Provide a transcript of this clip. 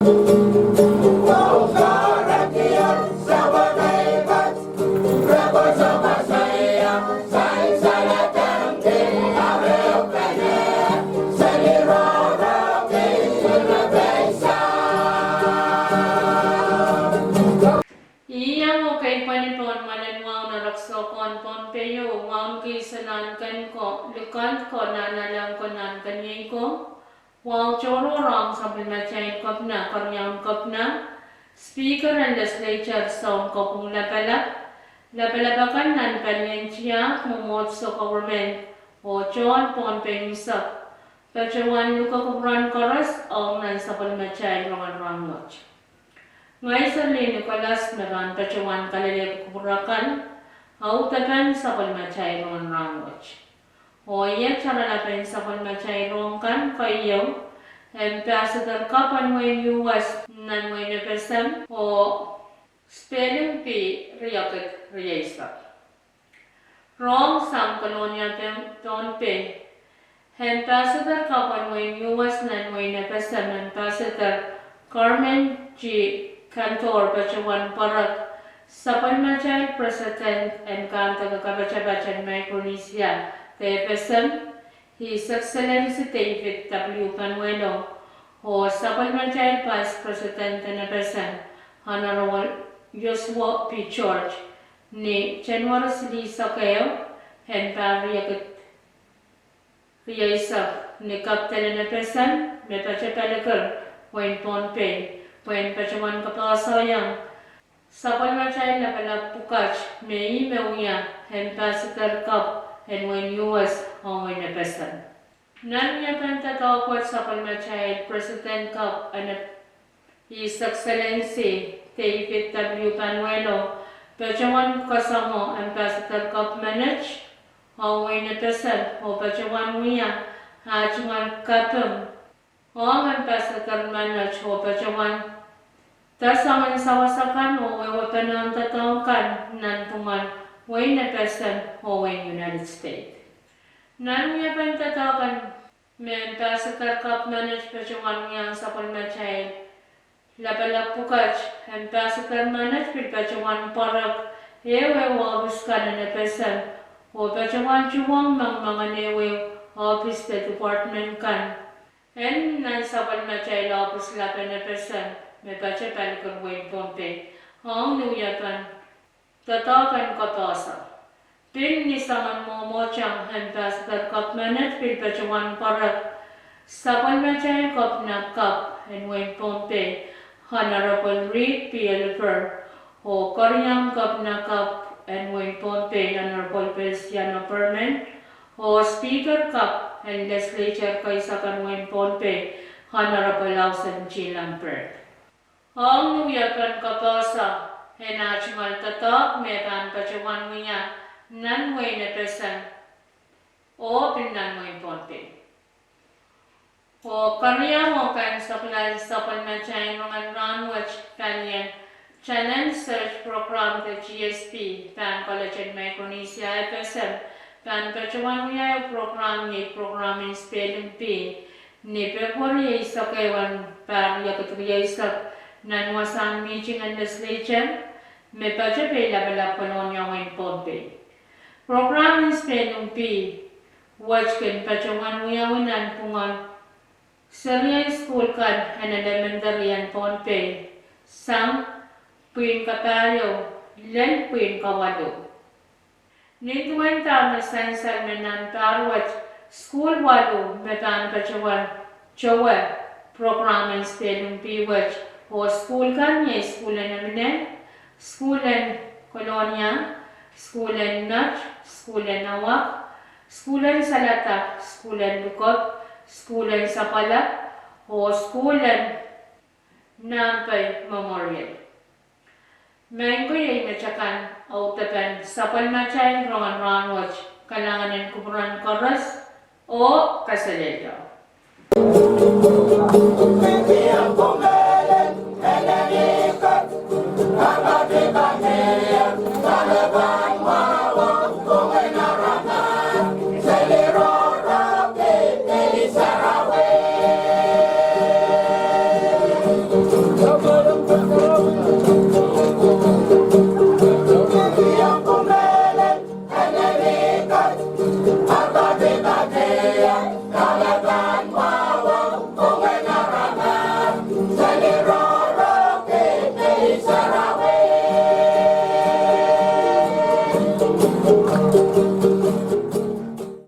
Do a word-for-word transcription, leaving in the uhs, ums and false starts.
Ih iang oh keipweni pohn mwoalen wahu nan Rek Sokon Pohnpei, wahu kis nan ken ko, likend ko, nan alehng ko, nan keniei ko, wahu tohrohr ong sapwellimatail Kepina, Keriaun Kepina, Speaker en Legislature, Sounkopwung Lapalap, lapalap akan nan palien tiahk, mwomwohdiso, government, oh tohn Pohnpei unsek, patohwan luke kupwuren koaros ong nan sapwellimatail rongen rahnwet. Ngehi Serlihn Nicholas me pahn patohwan kalelehpw kupwur akan, audepen sapwellimatail rongen rahnwet. Oh iet oaralap en sapwellimatail rohng kan, keieu, Ambassador Kap en wehin U S nan wehin F S M, oh spelling bee riekid rieisek. Rohng sang Kolonia, Pohnpei, Ambassador Kap en wehin U S nan wehin F S M, Ambassador Carmen G. Cantor, patohwan pwarek sapwellimatail President en Kandeke Kapatapat en Micronesia de F S M, His Excellency David W. Panuelo, oh sapwellimatail Vice President en F S M, Honorable Joshua P. George, ni January silihsek ehu en pahr riekid rieisek, ni Capitol en F S M me patopalikir wehin Pohnpei, pwehn patohwan kapahsoiong sapwellimatail lapalap pwukat me ih me wia Ambassador Kap en wehin U S ong wehin F S M. Nan wiepen doadoahk wet sapwellimatail President Kap en His Excellency David W. Panuelo patohwan kasamwo Ambassador Kap menet ong wehin F S M oh patohwan wia ah tungoal kaping ong Ambassador menet oh patohwan doadoahk en sawas akan oh wehwehpen doadoahk kan nanpwungen wehin F S M oh wehin United States. Nan wiepen doadoahk kan me Ambassador Kap menet patohwan wiahiong sapwellimatail lapalap pwukat, Ambassador menet pil patohwan pwarek ehuehu ohpis kan en F S M oh patohwan tuhwong mengmengen ehuehu ohpis de department kan en nan sapwellimatail ohpis lap en F S M me patopalikir wehin Pohnpei ong ni wiepen doadoahk en kapahso. Pil ni soangen mwomwohdiso, Ambassador Kap menet pil patohwan pwarek sapwellimatail Kepina Kap en wehin Pohnpei, Honorable Reed P. Oliver, oh Keriaun Kepina Kap en wehin Pohnpei, Honorable Feliciano Perman, oh Speaker Kap en Legislature keisek en wehin Pohnpei, Honorable Housen T. Lambert. Ong ni wiepen kapahso en ah tungoal doadoahk me pahn patohwan wia nan wehin F S M oh pil nan wehin Pohnpei. Oh keriau oh kaimwisekla sapwellimatail rongen rahnwet, palien Talent Search Program de T S P pahn College en Micronesia F S M pahn patohwan wia ehu program, iei program en spelling bee, ni February eisek ehu en pahr riekid rieisek nan wasahn mihting en Legislature me patopalikir lapalap Kolonia, wehin Pohnpei. Program en spelling bee wet kin patohwan wiawi nanpwungen seri en sukuhl kan en elementary en Pohnpei, sang pwihn kapahieu lel pwihn kawalu. Nin duwen dahme sansal me nan pahr wet, sukuhl waluh me pahn patohwan towe program en spelling bee wet, oh sukuhl kan iei sukuhl en Emine, sukuhl en Kolonia, sukuhl en Met, sukuhl en Ewak, sukuhl en Salada, sukuhl en Likop, sukuhl en Sapwalap, oh sukuhl en Nahmpe Memorial. Maing ko, iei metakan audepen sapwellimatail rongen rahnwet. Kalahngan en kupwuren koaros oh kaselehlie.